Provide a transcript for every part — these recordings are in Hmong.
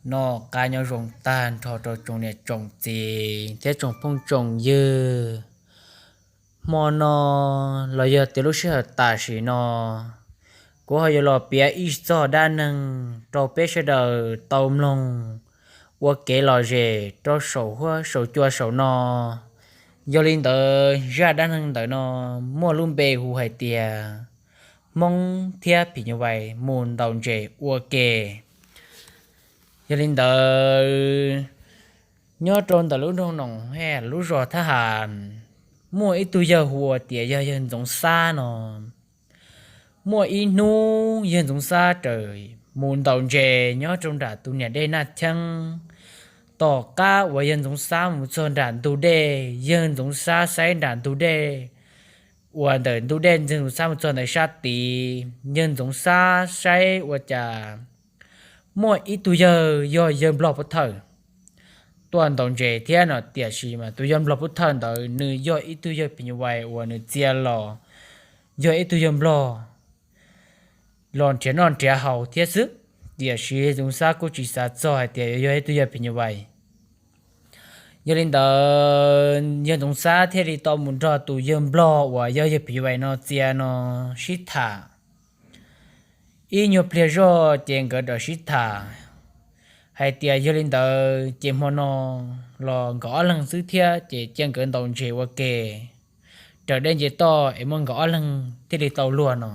Noj qab nyob zoo tag nrho rau tsoom niam tsoom txiv thiab tsoom phooj tsoom ywg. Hmo no los yog tias lub sij hawm tam sim no, kuv ho yuav los piav ib txog dab neeg rau peb sawv daws tau mloog ua kev lom zem rau saum huab saum cua saum no. Yog li ntawd zaj dab neeg ntawm no muaj lub npe hu hais tias Hmoob thiab phim nyuj vais mus ntaus ntses ua ke. Yog li ntawd, nyob rau ntawm lub nroog Noom Hej lub zos Thab Has, muaj ib tug yawg hu ua tias yog yawg Ntxoov Xab no. Muaj ib hnub yawg Ntxoov Xab raws mus ntaus ntses nyob rau nram tus niam dej Naj Cheeb. Tom qab uas yawg Ntxoov Xab mus txog nram ntug dej, yawg Ntxoov Xab saib nram ntug dej, uas ntawm ntug dej yawg Ntxoov Xab mus txog ntawd sab tid, yawg Ntxoov Xab saib ua cas muaj ib tug yawg, yog yawg nplog pov thawj tuaj ntaus ntses thiab no. Tiam sis mas tus yawg nplog pov thawj ntawd nws yog ib tug yawg phim nyuj vais uas nws txia los yog ib tug yawg nplog los nrhiav noj nrhiav haus thiab xwb. Tiam sis yawg Ntxoov Xab kuj tsis xav txog hais tias yog ib tug yawg phim nyuj vais. Yog li ntawd yawg Ntxoov Xab thiaj li tau mus nrog tus yawg nplog uas yog yawg phim nyuj vais no txia no sib tham. Ib nyuag pliag zog ces nkawd rov sib tham hais tias yog li ntawd ces hmo no los nkawd ob leeg xwb thiab ces cia nkawd ntaus ntses ua ke raws dej nce toj es muaj nkawd ob leeg thiaj li tau luag no.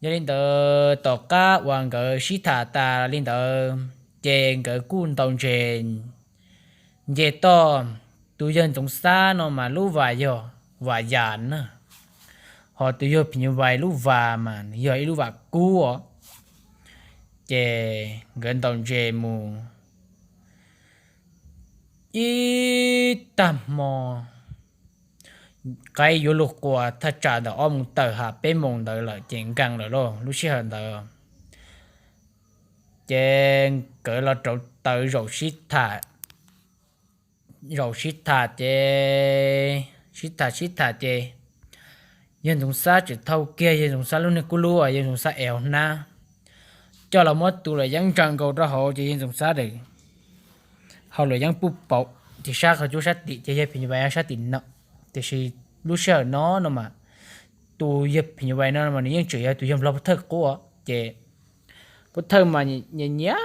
Yog li ntawd tom qab uas nkawd sib tham tas li ntawd, ces nkawd kuj ntaus ntses nce toj. Tus yawg Ntxoov Xab no mas lub vas yog vas yas na, ho tus yawg phim nyuj vais lub vas mas yog ib lub vas kub os. Ces nkawd ntaus ntses mus ib tag hmo, qaib yuav luag qua thaj tsam ntawm ob moos tawm ha peb moos ntawd lawm ces nkees lawm lauj. Lub sij hawm ntawd ces nkawd los rauv taws zaum sib tham, zaum sib tham ces sib tham sib tham ces yawg Ntxoov Xab tseem thau kiag yawg Ntxoov Xab lub niag kub lub uas yawg Ntxoov Xab ev hauv hnab coj los muab tus luam yeeb ntsaws nkaus rau hauv ces yawg Ntxoov Xab hau luam yeeb puj pauv ces sab qhov cub sab tim ces yawg phim nyuj vais sab tim no. Tiam sis lub sij hawm no no mas tus yawg phim nyuj vais no mas nws yeej tseem yog tus yawg nplog pov thawj qub ces pov thawj mas nyias nyias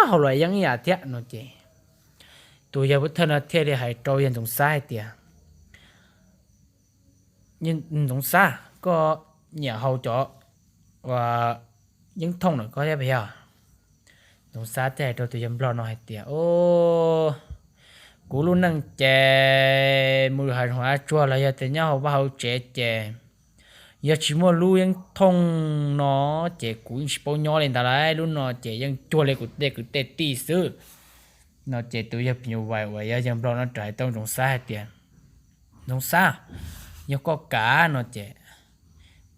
hau luam yeeb ib yam thiab no ces tus yawg pov thawj no thiaj li hais rau yawg Ntxoov Xab hais tias, Ntxoov Xab, koj nyiam hau cov yeeb thooj no koj thiab puas yog? Ntxoov Xab thiaj hais rau tus yawg nplog no hais tias, Kuv lub neej ces mus hav zoov hav tsuag los yog tias nyob hauv vaj hauv tsev ces yog tsis muaj lub yeeb thooj no ces kuv yeej tsis paub nyob li ntawd lauj. Lub no ces yeej cuag li kuv tej kwv tej tij xwb. No ces tus yawg phim nyuj vais uas yog yawg nplog no rov hais rau Ntxoov Xab hais tias, Ntxoov Xab, yog koj kam no ces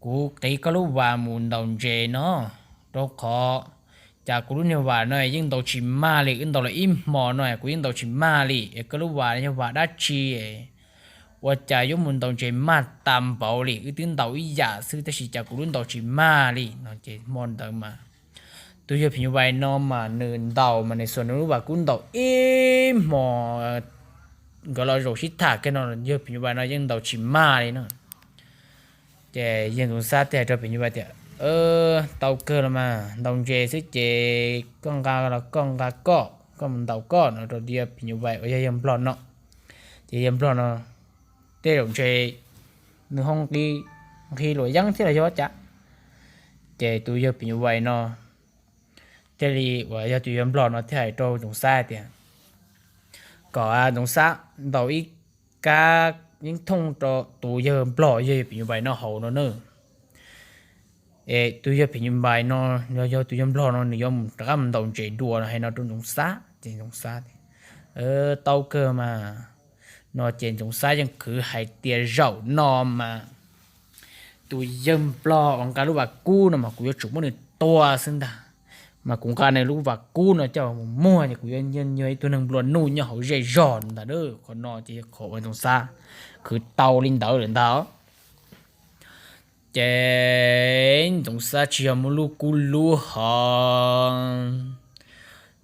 kuv qiv koj lub vas mus ntaus ntses no, rau qhov cas kuv lub niag vas no yeej ntaus tsis mag li. Wb ntaus los ib hmo no kuv yeej ntaus tsis mag li. Es koj lub vas yog vas dab tsi ua cas yuav mus ntaus ntses mag tas npaum li? Wb twb ntaus ib yam xwb tab sis cas kuv lub ntaus tsis mag li? No ces hmo ntawd mas tus yawg phim nyuj vais no mas nws ntaus mas nws xuas nws lub vas kub ntaus ib hmo. Nkawd los zaum sib tham kiag no yawg phim nyuj vais no yeej ntaus tsis mag li no. Ces yawg Ntxoov Xab thiaj hais rau phim nyuj vais tias, Tau kawg los mas, ntaus ntses xwb ces koj nqa los koj nqa koj, koj mus ntaus koj no rau tus yawg phim nyuj vais uas yog yawg nplog no. Ces yawg nplog no tej zaum ntshe nws ho nqhis luam yeeb thiab los yog cas. Ces tus yawg phim nyuj vais no thiaj li uas yog tus yawg nplog no thiaj hais rau Ntxoov Xab hais tias, Kom Ntxoov Xab ntaus ib kab yeeb thooj rau tus yawg nplog yog yawg phim nyuj vais no haus no na. Es tus yawg phim nyuj vais no, yog tus yawg nplog no nws yuav mus rov qab mus ntaus ntses dua no, hais no rau Ntxoov Xab. Ces Ntxoov Xab, Tau kawg mas. No ces Ntxoov Xab yeej khwv hais tias zaum no mas tus yawg nplog uas nqa lub vas kub no mas kuv yuav tsum muab nws tua xwb ntag. Mas kuv nqa nws lub vas kub no coj mus muag ces kuv yuav yog ib tug neeg nplua nuj nyob hauv zej zog ntag. Qhov no ces yog qhov uas Ntxoov Xab khwv tau li ntawd lawm ntag. Ces Ntxoov Xab tsis yog muaj lub kub lub hov,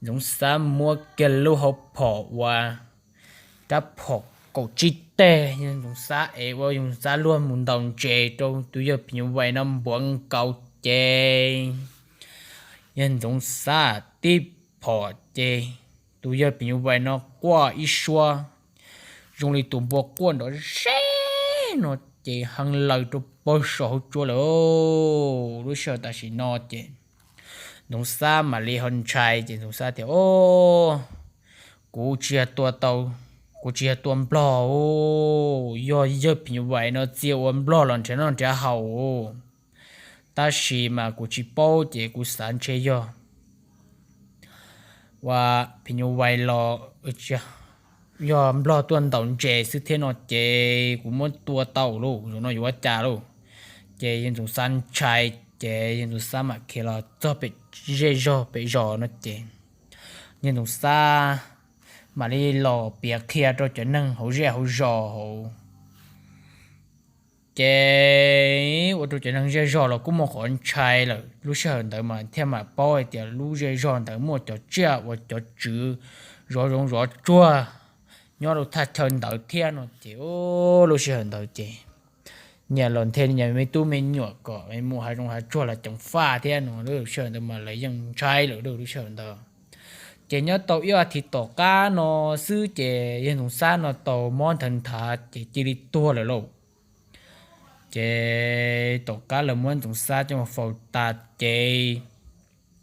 Ntxoov Xab muab kiag lub hauv phom ua rab phom kaum tsib teg, yawg Ntxoov Xab ev ua, yawg Ntxoov Xab luag mus ntaus ntses rau tus yawg phim nyuj vais no npuav nkaus ces yawg Ntxoov Xab tib phom ces tus yawg phim nyuj vais no quaj ib suab zoo li tus npua quaj nrov zeb no ces hee laws rau pawg saum hauv tsua lawm. Lub sij hawm tam sim no ces Ntxoov Xab mam li ho ntshai ces Ntxoov Xab tias, O, kuv tsis yog tua tau, kuv tsis yog tua nplog, yog yawg phim nyuj vais no txia ua nplog los nrhiav noj nrhiav haus. Tab sis mas kuv tsis paub ces kuv xav ntshe yog ua phim nyuj vais los yog nplog tuaj ntaus ntses xwb thiab no ces kuv muab tua tau lauj, zaum no yuav ua cas lauj? Ces yawg Ntxoov Xab ntshai, ces yawg Ntxoov Xab mam khiav los txog pem zej zog pem zos no ces yawg Ntxoov Xab mam li los piav qhia rau cov neeg hauv zej hauv zos hauv. Ces ua rau cov neeg zej zog los kuj muaj qhov ntshai lawm. Lub sij hawm ntawd mas thiaj mam paub hais tias lub zej zog ntawd muaj cov tsiaj uas cov tswv zov zoov zov tsuag nyob rau thaj chaw ntawd thiab no ces lub sij hawm ntawd ces nyias los nthe nyias me tub me nyuam kom mus hav zoov hav tsuag los ceev faj thiab no. Lub sij hawm ntawd mas lawv yeej ntshai lawm lub sij hawm ntawd. Ces nyob tau ib as thiv tom qab no xwb ces yawg Ntxoov Xab no tau mob nthawv nthav ces cia li tuag lawm lauj. Ces tom qab lawv muab Ntxoov Xab coj mus faus tas ces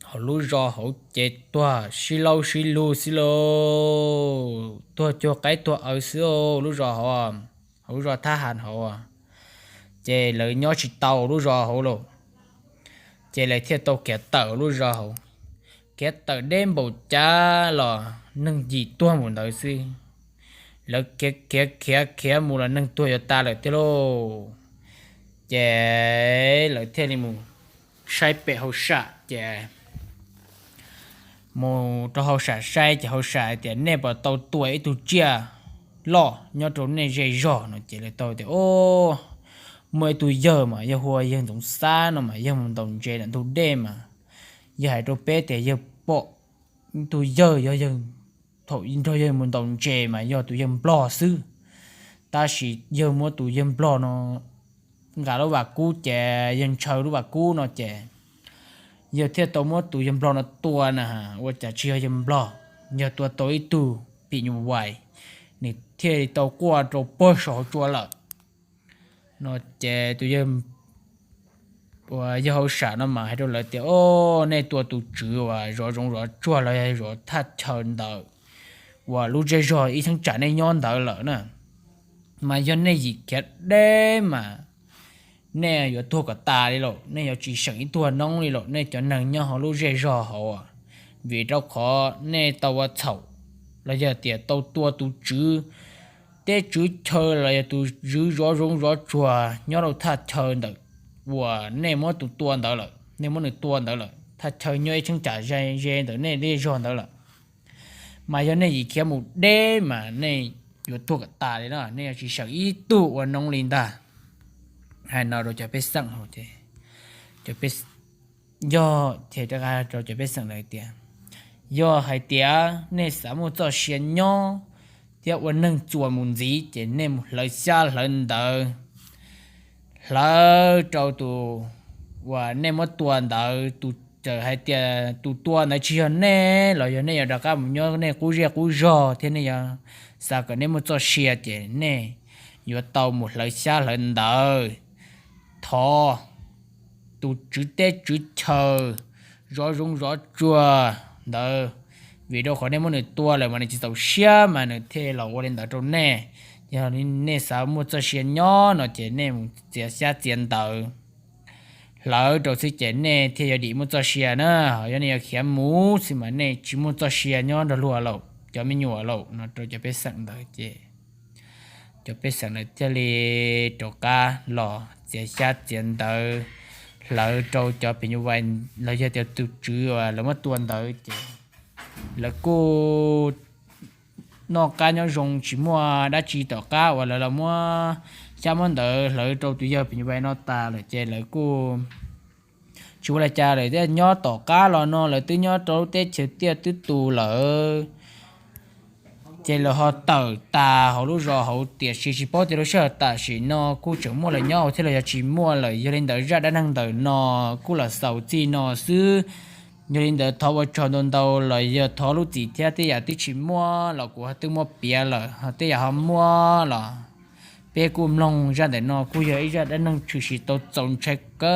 hauv lub zos hauv ces tuag sib laub sib lug xwb lauj, tuag cuag qaib tuag awv xwb lub zos hauv, hauv lub zos Thab Has hauv. Ces lawv nyob tsis tau lub zos hauv lauj, ces lawv thiaj tau khiav tawm lub zos hauv. Khiav tawm deb npaum cas los neeg yim tuag npaum ntawd xwb. Lawv khiav khiav khiav khiav mus los neeg tuag yuav tas lawm thiab lauj. Ces lawv thiaj li mus saib pem hauj sam ces mus rau hauj sam saib ces hauj sam hais tias, Nej puas tau tua ib tug tsiaj loj nyob rau nej zej zog? No ces lawv tau tias, O, muaj ib tug yawg mas yawg hu ua yawg Ntxoov Xab no mas yawg mus ntaus ntses ntawm ntug dej mas yawg hais rau peb tias yawg pom ib tug yawg, yog yawg, thaum nrog yawg mus ntaus ntses mas yog tus yawg nplog xwb, tab sis yawg muab tus yawg nplog no nqa lub vas kub ces yawg ntshaw lub vas kub no ces yawg thiaj tau muab tus yawg nplog no tua na, ua cas tsis yog yawg nplog, yog tua tau ib tug phim nyuj vais, nws thiaj li tau quaj rau pawg saum hauv tsua lawm. No ces tus yawg, uas yawg hauj sam no mas hais rau lawv tias, O, nej tua tus tswv uas zov zoov zov tsuag los yog zov thaj chaw ntawd uas lub zej zog ib cheeb tsam nej nyob ntawd lawm na, mas yog nej yim khiav deb mas nej yuav tuag kom tas li lauj, nej yuav tsis seem ib tug noob li lauj, nej cov neeg nyob hauv lub zej zog hauv. Vim rau qhov nej tau ua txhaum los yog tias tau tua tus tswv teb tswv chaw los yog tus tswv zov zoov zov tsuag nyob rau thaj chaw ntawm uas nej muab tus tua ntawd lawm, nej muab nws tua ntawd lawm, thaj chaw nyob ib cheeb tsam ze ntawm nej zej zog ntawd lawm. Mas yog nej yim khiav mus deb mas nej yuav tuag kom tas li na, nej yuav tsis seem ib tug ua noob li ntag. Hais no rau cov pej xeem hauv ces cov pej, yog thiaj rov qab rau cov pej xeem lawv tias, Yog hais tias nej xav muaj txoj sia nyob thiab ua neeg txuas mus ntxiv ces nej mus hlawv xyab hlawv ntawv, hlawv rau tus uas nej muab tua ntawd, tus, txawm hais tias tus tua ntawd tsis yog nej los yog nej yuav rov qab mus nyob nej qub zej qub zog thiab nej yuav xav kom nej muaj txoj sia ces nej yuav tau mus hlawv xyab hlawv ntawv thov tus tswv teb tswv chaw zov zoov zov tsuag ntawd, vim rau qhov nej muab nws tua lawm mas nws tsis txaus siab mas nws thiaj los ua li ntawd rau nej. Yog nej xav muaj txoj sia nyob no ces nej mus txiav xyab txiav ntawv hlawv rau xwb ces nej thiaj yuav dim muaj txoj sia na. Yog nej yuav khiav mus xwb mas nej tsis muaj txoj sia nyob nrog luag lauj, cov me nyuam lauj. No rau cov pej xeem ntawd ces cov pej xeem ntawd thiaj li rov qab los txiav xyab txiav ntawv hlawv rau cov phim nyuj vais los yog tias tus tswv uas lawv muab tua ntawd ces lawv kuj noj qab nyob zoo tsis muaj dab tsi. Tom qab uas lawv los muab xyab muab ntawv hlawv rau tus yawg phim nyuj vais no tas lawm ces lawv kuj tsis ua li cas lawm, thiaj nyob tom qab los no lawv twb nyob rau lub teb chaws tiaj twb tu lawm. Ces lawv ho tawm tas hauv lub zos hauv, tiam sis tsis paub tias lub sij hawm tam sim no kuj tseem muaj lawv nyob thiab los yog tsis muaj lawm. Yog li ntawd zaj dab neeg ntawm no kuj los xaus txij no xwb. Yog li ntawd thov ua tsaug ntau ntau los yog thov lub txim thiab, tej yam twb tsis muaj los kuv twb muab piav lawm, ho tej yam ho muaj los peb kuj mloog. Zaj ntawm no kuj yog ib zaj dab neeg tshwm sim tau txaus ntshai kawg.